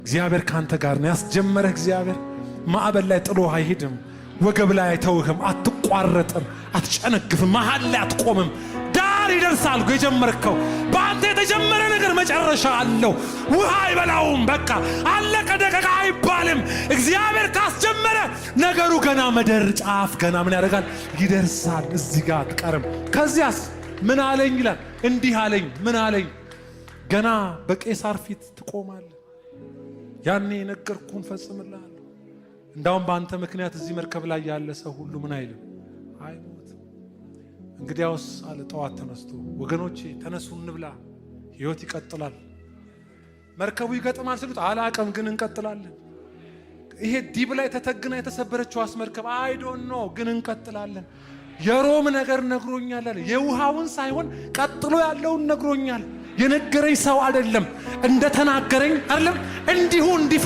እግዚአብሔር ካንተ ጋር ነው። ያስጀመረህ እግዚአብሔር ማዕበል ላይ ጥሎ አይሄድም። ወገብ ላይ አይተውህም። አትቋረጥም፣ አትጨነግፍም፣ መሀል ላይ አትቆምም። ዳር ይደርሳል። የጀመርከው በአንተ የተጀመረ ነገር መጨረሻ አለው። ውሃ አይበላውም። በቃ አለቀ ደቀቀ አይባልም። እግዚአብሔር ካስጀመረ ነገሩ ገና መደር ጫፍ ገና ምን ያደርጋል? ይደርሳል። እዚህ ጋር አትቀርም። ከዚያስ ምን አለኝ ይላል። እንዲህ አለኝ። ምን አለኝ? ገና በቄሳር ፊት ትቆማለህ። ያኔ የነገርኩህን ፈጽምልሃለሁ። እንዳውም በአንተ ምክንያት እዚህ መርከብ ላይ ያለ ሰው ሁሉ ምን አይልም፣ አይሞትም። እንግዲያውስ አለ ጠዋት ተነስቶ፣ ወገኖቼ ተነሱ እንብላ፣ ህይወት ይቀጥላል። መርከቡ ይገጥማል ስሉት አላቅም፣ ግን እንቀጥላለን። ይሄ ዲብ ላይ ተተግና የተሰበረችው መርከብ I don't know፣ ግን እንቀጥላለን። የሮም ነገር ነግሮኛል አለ። የውሃውን ሳይሆን ቀጥሎ ያለውን ነግሮኛል። የነገረኝ ሰው አይደለም፣ እንደተናገረኝ አይደለም፣ እንዲሁ እንዲፈ